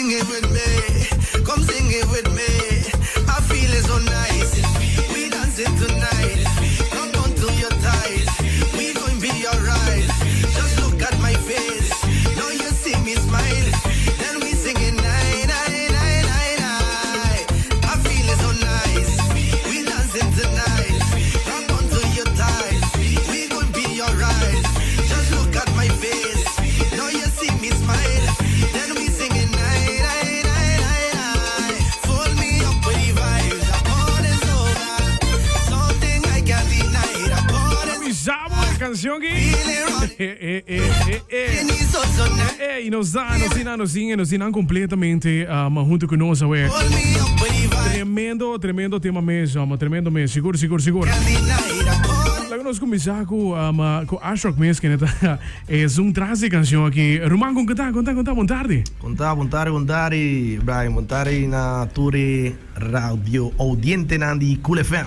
sing it with me. Come sing it with me. I feel it so nice. We dancing tonight. Come on to your thighs. We going be alright. Just look at my face. Now you see me smile. Then we singing nine, nine, nine, nine, nine. I feel it so nice. We dancing tonight. Come on to your thighs. We going be alright. Just look at my face. Now you see me smile. Then we singing nine, nine, nine, nine, nine. Pull me up with the vibes. I born in soca. Something I can't deny. I born in Kuminsá e kanshon aki. feeling running. Eh, eh, eh, eh, eh. So, so nice. Eh, i nos da, nos tin, nos tin, nos tin nan kompletamente um, huntu ku nos awe. Pull me up with the vibes. Tremendo, tremendo tema mes, um, tremendo mes, sigur, sigur, sigur. Can't deny. I born Laga nos kuminsá ku um, ku Ashok mes, kende ta esun tras di e kanshon aki. Ruman, kon ta? Kon ta? Kon ta? Bon tardi. Kon ta? Bon tardi, bon tardi, Brian. Bon tardi na tur e radio audientenan di Cool FM.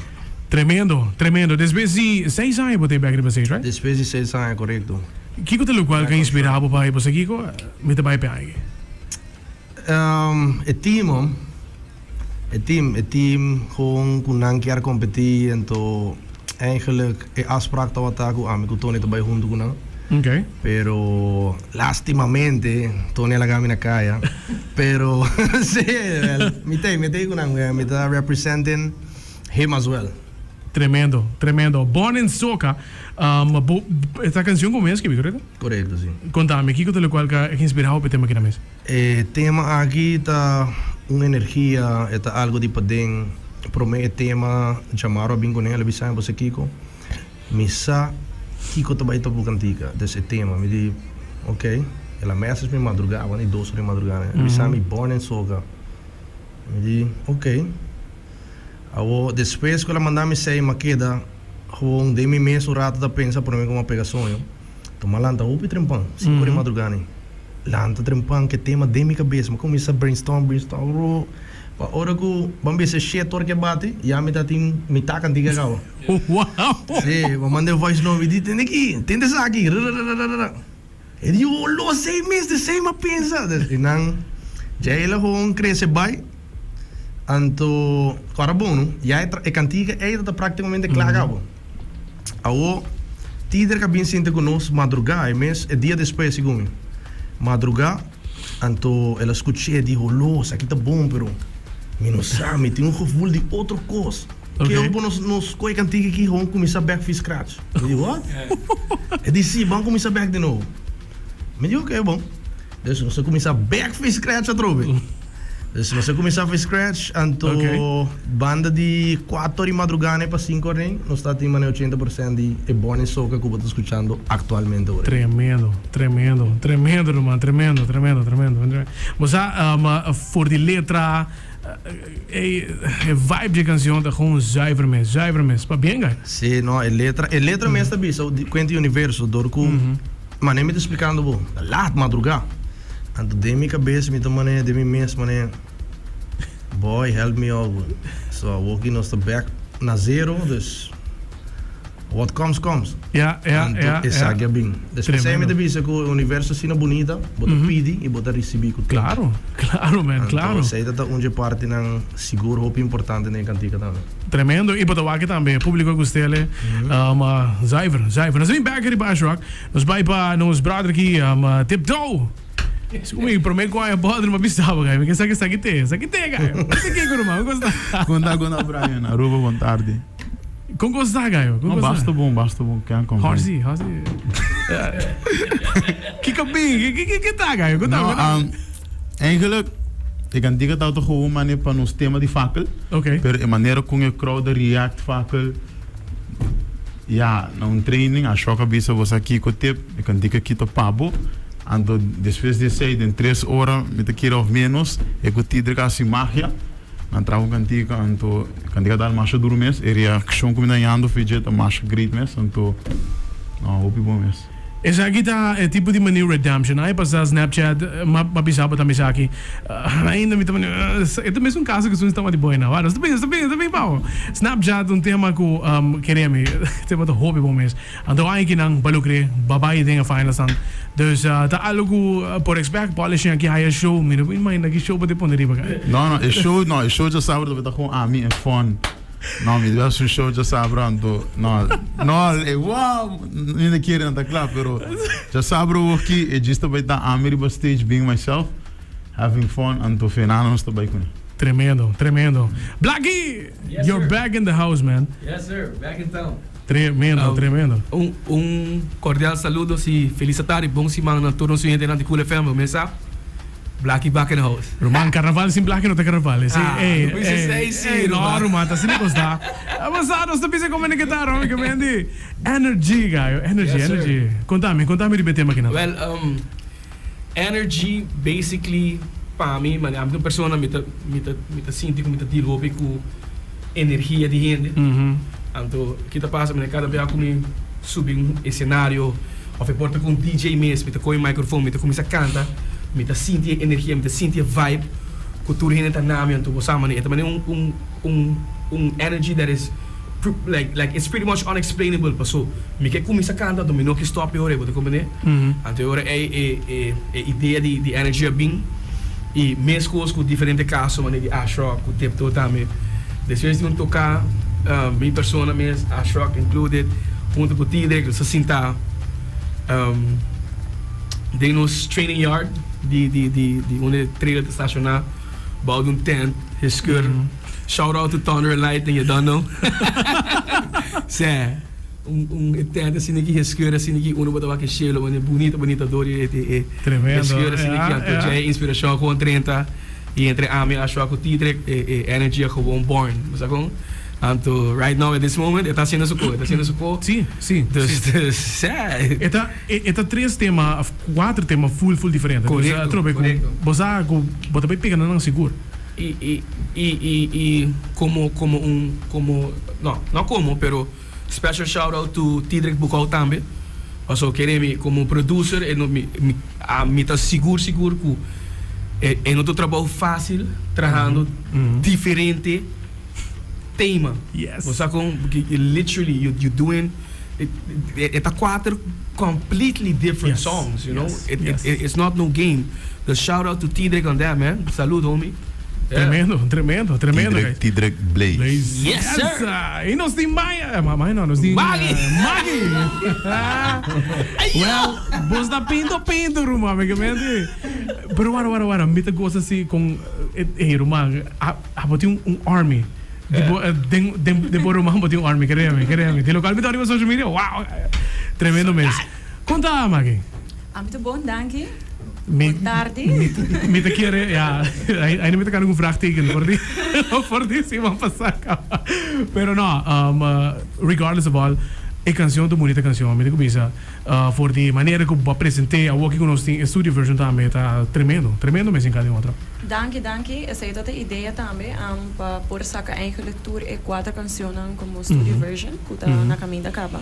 Tremendo, tremendo. Despues di seis aña bo ta e bek riba stage, right? Despues di seis aña, korekto. Kiko ta lokual ku a inspirá bo pa e boso kiko? Mi ta bai pe aña aki. E team, hom. E team, e team gewoon ku nan kier kompetí, anto eigenlijk e afspraak tabata ku ami ku Tony ta bai huntu ku nan. Okay. Pero lastimamente Tony a laga mi na kaya. Pero sí, well, mi t'ei, mi t'ei ku nan, mi ta representing him as well. Tremendo, tremendo. Born in Soca, um, bo, esta canción ku mi a skibi, korekto? Korekto, sí. Konta mi, kiko ta lokual ka inspirá bo pa e tema kina mes? E tema aki ta un energia, e ta algo di paden. Prome e tema Jamaro a bin kuné, el a bisa mi, Bo sa kiko? Mi sa kiko ta bai ta bo kantika. Dus e tema, mi di, ok. El a message mi madrugá, wan di dos ora di madrugá, el a bisa mi, Born in Soca. Mi di, ok. Awor, despues ku el a manda mi esei, mi a keda gewoon den mi mes un rato ta pensa prome ku mi a pega soño. Tuma lanta hopi trempan, sinku di madrugá ni. Lanta trempan ku e tema den mi kabes. Mi a kuminsá brainstorm, brainstorm, bro. Pa ora ku ban bisa shet ora ku e bati, ya mi ta tin mitá kantika kaba. Wow! Sí, mi a manda e voice note, mi di, Tende aki, tende esaki, rarararara. E di, Oh, lo esei mes, esei mi a pensa. I nan dja el a gewoon krese bai. Anto, ku ora bon no, ya e kantika ei ta praktikamente kla kaba. Awo, Tider ka bin sinta ku nos madrugá e mes e dia despues, segun mi. Madrugá, anto el a skuch'é, di, Holó, esaki ta bon, pero mi no sa, mi tin un gevoel di otro kos. Ok. Ke obo nos nos kohe kantika aki gewoon kuminsá bèk fi scratch. Mi di, What? E di, Sí, ban kuminsá bèk di nobo. Mi di, Ok, bon. Dus nos a kuminsá bèk fi scratch atrobe. Dus nos a kuminsá fi scratch, anto banda di kuater di madrugá ne pa sinku or den, nos ta tin manera 80% di e Born in Soca ku bo ta skuchando aktualmente ora. Tremendo, tremendo, tremendo ruman, tremendo, tremendo, tremendo. Bo sa, for di letra, e vibe di e kanshon ta gewoon zuiver mes, zuiver mes. Pabien guy. Sí, no, e letra, e letra mes ta bisa kuenta e universo dor ku manera mi ta splikando bo, ta laat madrugá. Anto den mi kabes mi ta manera den mi mes manera boy help me out bro. So awoki nos ta bek na zero dus what comes comes. Ja, ja, Anto ja, ja. esaki a bin. Despues Tremendo. mi ta bisa ku e universo asina bunita bo ta pidi i bo ta risibi ku tempu. Claro, claro man, Anto claro. esei ta ta un dje partinan sigur hopi importante den e kantika tambe. Tremendo i bo ta wak tambe publico ku stele um, zuiver, zuiver. Nos ta bin bek riba Ashrock. Nos bai pa nos brother aki, Tiptoe. Siku mi prome ku aña brother mi a bisa bo guy, mi ke sa ke sa ki te, sa ki te guy. Sa ki ku ruman, kon sta? Kon ta, kon ta Brian, Aruba bon tardi. Kon kon sta guy? Kon No, kon sta? basta bon, basta bon, can't complain. Horsi, horsi. Kiko bin? Ki ki ki ta guy? Kon ta? No, Kon ta? eigenlijk, e kantika tabata gewoon mane pa nos tema di fakkel. Okay. Pero e manera kon e crowd a react fakkel. Ya, na un training a shock a bisa bo sa kiko tip, e kantika aki ta pa bo. Anto despues di esei den tres ora mi ta kere of menos e ku Tidrick a hasi magia. Nan traha un kantika anto e kantika ta dal masha duru mes. E reakshon ku mi ta hañando for dje ta masha great mes anto no hopi bon mes. Esaki ta e tipo di manier redemption. Aña pasá Snapchat m'a bisa bo tambe esaki. Ainda mi ta mane e ta mesun kaso ku esun staba di boy na. Wak, nos ta bin, nos ta bin, nos ta bin pa bo. Snapchat un tema ku kere mi, tema ta hopi bon mes. Anto aña kinan ba lo kre ba bai den e finals nan. Dus ta algo ku por expect polishing aki haya show. Mi no por imagina ki show bo ta pone riba kai. No, no, e show, no, e show djasabra ta kon ami en fun. No, mi debe un show djasabra anto, no, no, e wow, mi no kere nan ta kla, pero djasabra awoki e djis ta bai ta ami riba stage being myself, having fun, anto Fernando nos ta bai kuné. Tremendo, tremendo. Blackie! Yes, You're sir. back in the house, man. Yes, sir. Back in town. Tremendo, tremendo. Un, un cordial saludo y feliz tarde, bon siman na tur nos oyentenan di Cool FM. Bo mesa, Blackie back in the house. Ruman, carnaval sin Blackie no ta carnaval. Eh, sí, Ah, ey, no bisa ey, esey, sí, ey, no, ruman. ruman, ta asina cos ta. Avansa, nos ta bisa como ta, Romy, que mendi. Energy, gayo, energy, Yes, sir. energy. Contame, contame riba e tema aki nan. Well, energy basically pa mi, mane ami ta un persona mi ta mi ta mi ta sinti ku mi ta deal hopi ku energia di hende. Anto ki ta pasa mane kada bia ku mi subi un escenario of e por ta ku un DJ mes mi ta kohe microfoon mi ta kuminsa kanta mi ta sinti e energia mi ta sinti e vibe ku tur hende ta na mi anto bo sa mane e ta mane un un un un energy that is like like it's pretty much unexplainable paso mi ke kuminsa kanta anto mi no ke stop e ora ei bo ta komprende anto e ora ei e e e idea di di energy a bin i meskos ku diferente kaso manera di Ashrock ku Tiptoe tambe despues di un toka mi persona mes Ashrock included hunto ku Tidrick nos a sinta den nos training yard di di di di unda e trailer ta stashona bou di un tent heskur. Shout out to Thunder and Lightning, you don't know. Sè, un un tent asina ki heskur asina ki uno bo ta wak e shelo mane bunita bunita dor di e e Tremendo, heskur asina ki ja, anto ja. dje e inspirashon gewoon drenta i entre ami Ashwa ku Tidrick e e energy a gewoon born, bo sa kon? Anto right now at this moment e ta hasiendo su ko, e ta hasiendo su ko. Si, si, Dus si. dus sè. E ta e ta tres tema of kuater tema full full diferente. Dus Korekto, atrobe ku korekto. bo sa ku bo ta bai pega nan nan sigur. Y y y y y como como un como no no como pero special shout out to Tidrick Boekhoudt tambe paso kere mi como producer e no mi mi a mi ta sigur sigur cu e e no ta un trabou facil trahando diferente tema Yes. bo sa con porque literally you you doing e e ta cuater completely different Yes. songs you know Yes. it Yes. it it's not no game dus shout out to Tidrick on that man salud homie Yeah. Tremendo, tremendo, tremendo. Tidrick, guys. Tidrick Blaze. Blaze. Yes, sir. ah, Y nos tin Maya. Eh, Maya no, nos tin Maggie. Maggie. Well, bos ta pinto pinto, ruman, mi ke mente. Pero wara, wara, wara, mi ta goza si con eh, eh, ruman, a, a bo tin un, un army. Di bo, eh, den, den, den bo ruman bo tin un army, keremi, keremi. Di locual mi ta riba social media, wow. Tremendo mes. Con ta, Maggie? Ami ta bon, danki. Mi, Bon tardi. mi, mi ta kere, ja, ainda mi ta kende un vraagteken for di, for di siman pasá. Pero no, regardless of all, e canción ta un bunita canción. Mi ta cuminsa for di manera cu bo a present'é, awor cu nos tin e studio version tambe ta tremendo, tremendo mes in cada otro. Danki, danki. Esei ta e idea tambe, pa por saca eigenlijk tur e cuater cancionnan como studio version cu ta na caminda caba.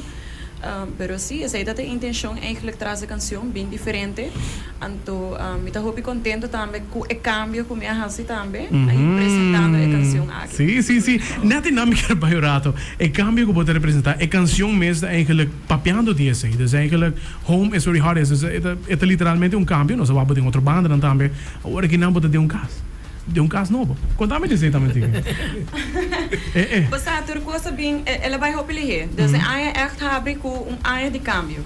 Pero si, esei ta e intencion eigenlijk tras e cancion, bin diferente. Anto mi ta hopi contento tambe cu e cambio cu mi a haci tambe, ay presentando e cancion aki. Si, si, si. Net einan mi kier bai un rato. E cambio cu bo ta representa, e cancion mes ta eigenlijk papiando di esei. Dus eigenlijk Home is where your heart is. Dus e ta, e ta literalmente un cambio. Nos a wak bo den otro bandanan tambe. Awor aki nan bo ta den un cas. Den un cas nobo. Contami di esei tambe tiki. E, e. Bo sa, tur cos a bin, el a bai hopi lihé. Dus e aña echt habri cu un aña di cambio.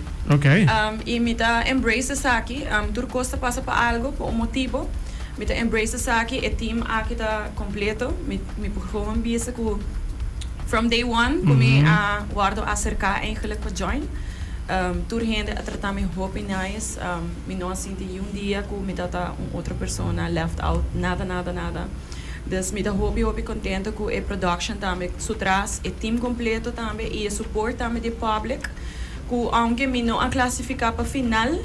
I mi ta embrace esaki. Tur cos ta pasa pa algo, pa un motibo. Mi ta embrace esaki. E team aki ta completo. Mi, mi por gewoon bisa cu from day one cu mi a wordo acerca eigenlijk pa join. Tur hende a trata mi hopi nice. Mi no a sinti niun dia cu mi ta un otro persona left out. Nada, nada, nada. Dus mi ta hopi, hopi contento cu e production tambe su tras, e team completo tambe y e support tambe di public. Cu aunke mi no a clasifica pa final,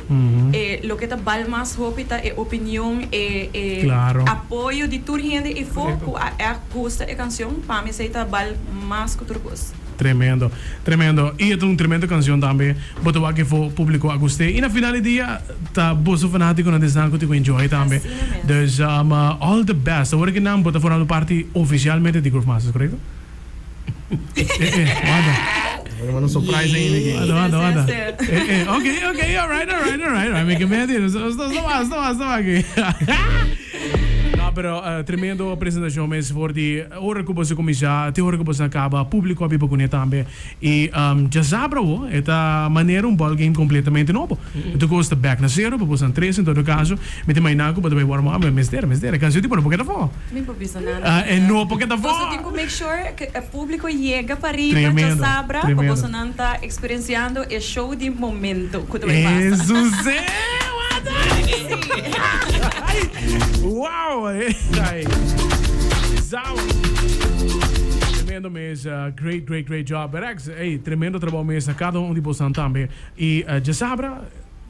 e loke ta bal mas hopi ta e opinion, e e apoyo di tur hende ifo cu a echt gusta e cancion. Pa mi esey ta bal mas cu tur cos. Tremendo, tremendo. Y e ta un tremendo cancion tambe. Bo ta wak efo publico a gust'é. Y na final di dia ta boso fanaticonan desnan cu tin cu enjoy tambe. Asina mes. Dus all the best. Awor ki nan bo ta formando parti oficialmente di Groove Masters, corecto? Eh eh, wanda. Bo ta manda un surprise ainda aki. Wanda, wanda, wanda. Sí, sí, sí. Eh eh, ok, ok, alright, alright, alright. Alright, mi ke medi. Nos nos nos nos nos nos aki. No, pero tremendo presentacion mes for di ora cu boso cuminsa te ora cu boso a caba. Publico a biba cune tambe. Y djasabra awo e ta manera un ball game completamente nobo. E tur cos ta back na cero pa boso nan tres en todo caso. Mi ta imagina cu bo ta bay warm up, mester, mester. E cancion tipo no por keda afo. Mi por bisa nada. E no por keda afo. Boso tin cu make sure cu e publico yega pariba Tremendo, djasabra pa tremendo. boso nan ta experienciando e show di momento cu ta bay pasa. Eso si! What Wow! Ay. Zau. Tremendo mes. Great, great, great job. Rex, ey, tremendo trabou mes na cada un di bosan tambe. Y djasabra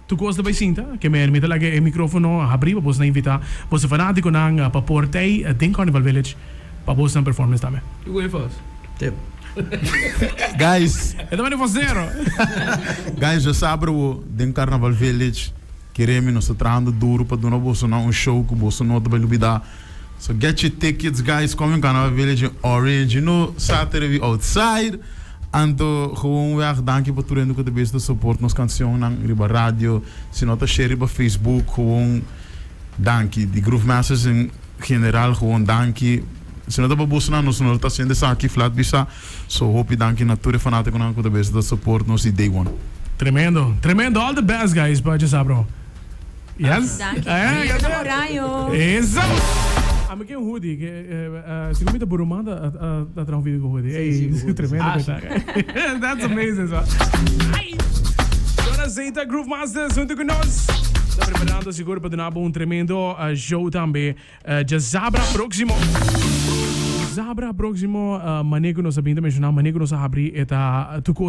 tur cos ta bay sinta. Ke men mi ta laga e microfono habri pa bosnan invita boso fanaticonan pa por tey den Carnival Village pa bosnan performance tambe. You going first? Tip. Guys. E ta manda vocero. Guys, djasabra wo den Carnaval Village. Kere mi, nos ta trahando duro pa duna bosonan un show ku boso no ta bai lubida. So get your tickets guys, come in Carnaval Village in Orange, you know Saturday we outside. Anto gewoonweg danki pa tur hende ku ta bezig ta support nos cancionnan riba radio, si no ta share riba Facebook, gewoon danki. Di Groove Masters en general gewoon danki. Si no ta pa bosonan nos no ta haciendo esaki flat bisa. So hopi danki na tur e fanaticonan cu ta bezig ta support nos di day one. Tremendo tremendo all the best guys pa djesa bro yes Danki eh Yega na orayo. Eso Ami ke un hoodie ke segun mi ta Burumanda a traha un video ku hoodie ey tremendo ku that's amazing so ay Dona Zeta Groove Masters hunto ku nos ta preparando sigur pa duna bo un tremendo show tambe. Djasabra próksimo Djasabra próksimo, manera ku nos a bin ta menshoná, manera ku nos a habri e ta tur kos.